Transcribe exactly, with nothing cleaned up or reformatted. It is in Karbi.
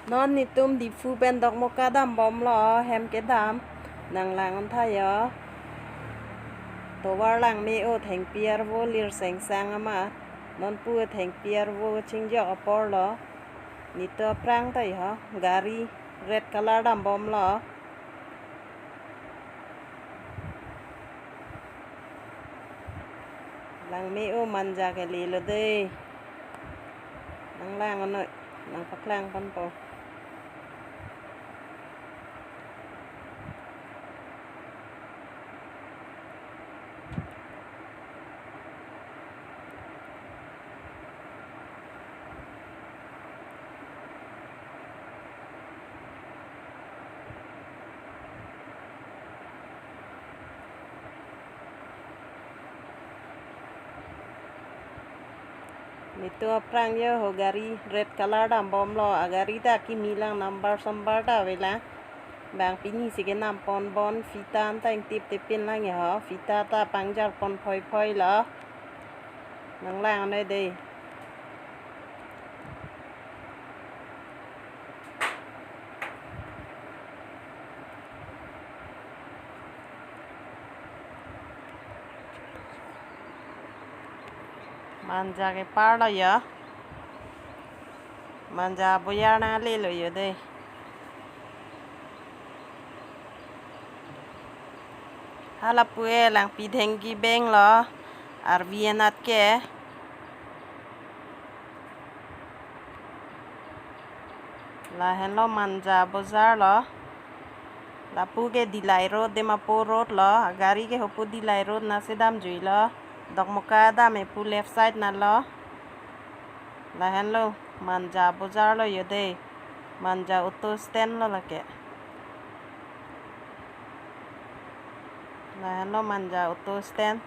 Non netum Diphu pen Dokmoka dambomlo, hem kedam. Nanglang-un tha jo. Tovar langme-o, thengpi arvo lir sengsang amat. Non pu thengpi arvo chingjok aporlo. Netum aphrang ta jo, gari red colour dambomlo. Langme-o, Manja kelelo dei. Nanglang-un noi, nangpaklang ponpo. Netum aphrang jo ho, gari red colour dambomlo, agari ta kimi lang, number sombar ta avelang. Bang pini si kenam ponbom, fita anta ingtip tipin lang jo ho, fita ta pangjar pon phoi phoi lo. Nanglang noi dei. Manja keparlo jo. Manja bojar nanglelo jo dei. Hala pu e Langpidhengki benglo, arvi anat ke. Lahenlo Manja bojar lo. Lapu ke Dillai Road, Dimapur Road lo. Gari ke hopu Dillai Road nasi damjuilo. Dokmoka dam-e pu left side nalo. Lahenlo Manja bojar lo jo dei. Manja auto stand lo lake. Lahenlo Manja auto stand.